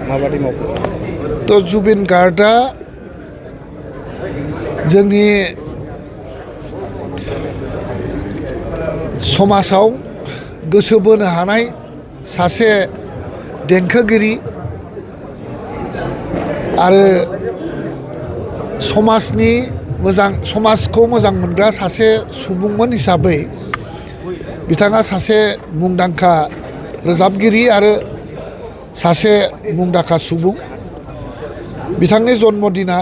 माबादि मावखो तो जुबिन गार्डआ जोंनि समाजाव गोसो बोनो हानाय सासे देंखोगिरि आरो समाजखौ मोजां मोनग्रा सासे सुबुंमोन हिसाबै बिथाङा सासे मुंदांखा रोजाबगिरि आरो सासे मुंदांखा सुबुं। बिथांनि जन्मदिना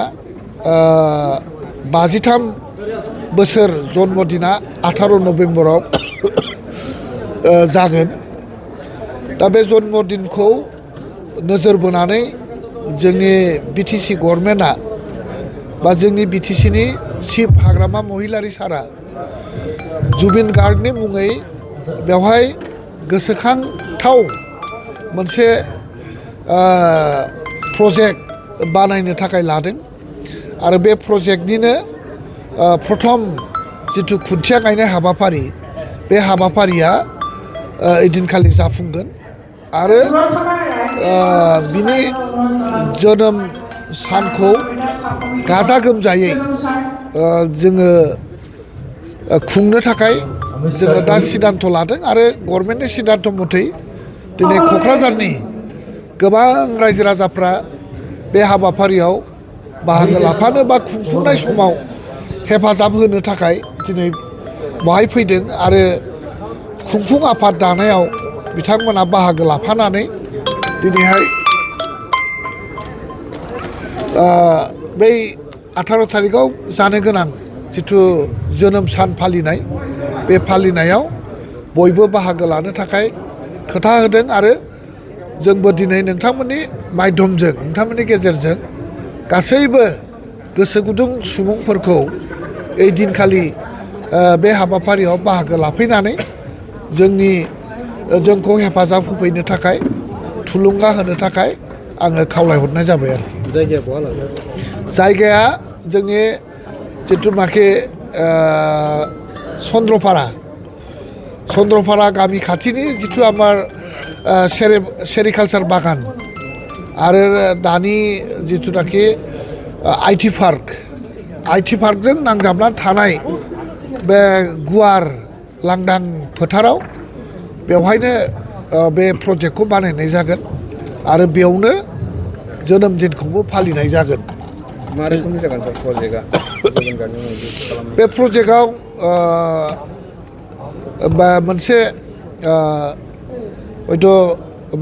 53 बोसोर जन्मदिना 18 नभेम्बराव जागोन। दा बे जन्मदिनखौ नोजोर बोनानै जोंनि बिटिसि गभर्नमेन्टआ बा जोंनि बिटिसिनि चिफ हाग्रामा महिलारि सारा जुबिन गार्गनि मुङै बेवहाय गोसोखांथाव मोनसे प्रजेक्ट बानायनो थाखाय लादों आरो बे प्रजेक्टनिनो प्रथम जिथु खुन्थिया गायनाय हाबाफारि बे हाबाफारिया ओइदिनखालि जाफुंगोन आरो बिनि जोनोम सानखौ गाजा गोमजायै जोङो खुंनो थाखाय जोङो दा सिद्धान्त लादों आरो गभर्नमेन्टनि सिद्धान्त मथै दिनै क'क्राझारनि गोबां रायजो राजाफ्रा बे हाबाफारियाव बाहागो लाफानो बा खुंफुंनाय समाव हेफाजाब होनो थाखाय दिनै बेहाय फैदों आरो खुंफुं आफाद दानायाव बिथांमोना बाहागो लाफानानै दिनैहाय बै 18 थारिखआव जानो गोनां जिथु जोनोम सान फालिनाय बे फालिनायाव बयबो बाहागो लानो थाखाय खोथा होदों आरो जोंबो दिनै नोंथांमोननि माध्यमजों नोंथांमोननि गेजेरजों गासैबो गोसो गुदुं सुबुंफोरखौ ओइ दिनखालि बे हाबाफारियाव बाहागो लाफैनानै जोंखौ हेफाजाब होफैनो थाखाय थुलुंगा होनो थाखाय आङो खावलायहरनाय जाबाय आरोखि। जायगाया बहा लागोन? जायगाया जोंनि जिथुनाखि चन्द्रपारा गामि खाथिनि जिथु आमार सेरिकालचार बागान आरो दानि जिथुनाखि आइटि पार्कजों नांजाबनानै थानाय बे गुवार लांदां फोथाराव बेवहायनो बे प्रजेक्टखौ बानायनाय जागोन आरो बेयावनो जोनोम दिनखौबो फालिनाय जागोन। मा रोखोमनि जागोन सार प्रजेक्टआ? बे प्रजेक्टआव मोनसे हयथ'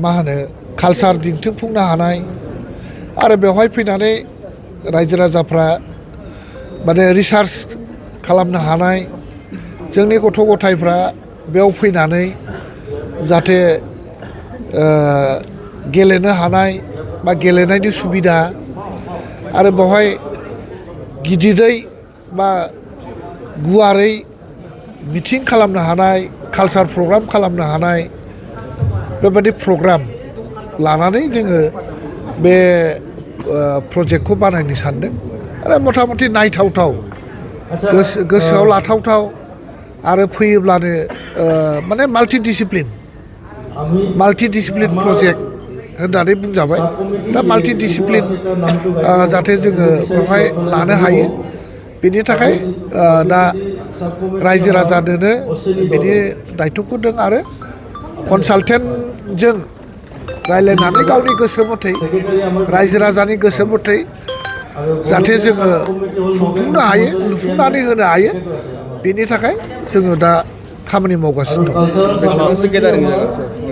मा होनो कालचार दिन्थिफुंनो हानाय आरो बेवहाय फैनानै रायजो राजाफ्रा माने रिसार्च खालामनो हानाय जोंनि गथ' गथायफ्रा बेयाव फैनानै जाहाथे गेलेनो हानाय बा गेलेनायनि सुबिदा आरो बेवहाय गिदिरै बा गुवारै मिटिं खालामनो हानाय कालचार प्रग्राम खालामनो हानाय बेबायदि प्रग्राम लानानै जोङो बे प्रजेक्टखौ बानायनो सानदों आरो मथा मथि नायथावथाव गोसोआव लाथावथाव आरो फैयोब्लानो माने माल्टि डिसिप्लिन प्रजेक्ट होननानै बुंजाबाय। दा माल्टि डिसिप्लिन जाहाथे जोङो बेवहाय लानो हायो बेनि थाखाय दा रायजो राजानोनो बिनि दायथ'खौ होदों आरो कनसालटेन्टजों रायज्लायनानै गावनि गोसो मथै रायजो राजानि गोसो मथै जाहाथे जोङो खुंफुंनो हायो लुफुंनानै होनो हायो बेनि थाखाय जोङो दा खामानि मावगासिनो दं।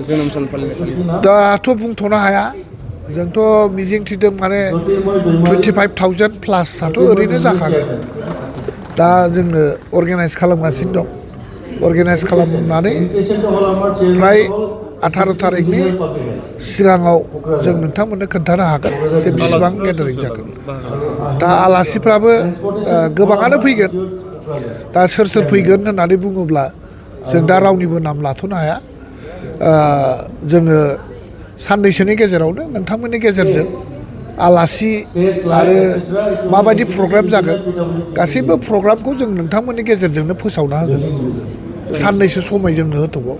जोनोम सान फालिनाय दाथ' बुंथ'नो हाया जोंथ' मिजिं थिदों माने 25,000 प्लासआथ' ओरैनो जाखागोन। दा जोंनो अर्गेनाइज खालामगासिनो दं। अर्गेनाइज खालामनानै फ्राय 18 थारिखनि सिगाङाव जों नोंथांमोननो खोन्थानो हागोन जे बेसेबां गेदारिं जागोन। दा आलासिफ्राबो गोबाङानो फैगोन। दा सोर फैगोन होननानै बुङोब्ला जों दा रावनिबो नाम लाथ'नो हाया। जोङो साननैसोनि गेजेरावनो नोंथांमोननि गेजेरजों आलासि आरो माबायदि प्रग्राम जागोन गासैबो प्रग्रामखौ जों नोंथांमोननि गेजेरजोंनो फोसावना होगोन। साननैसो समाय जोंनो होथ'बाव।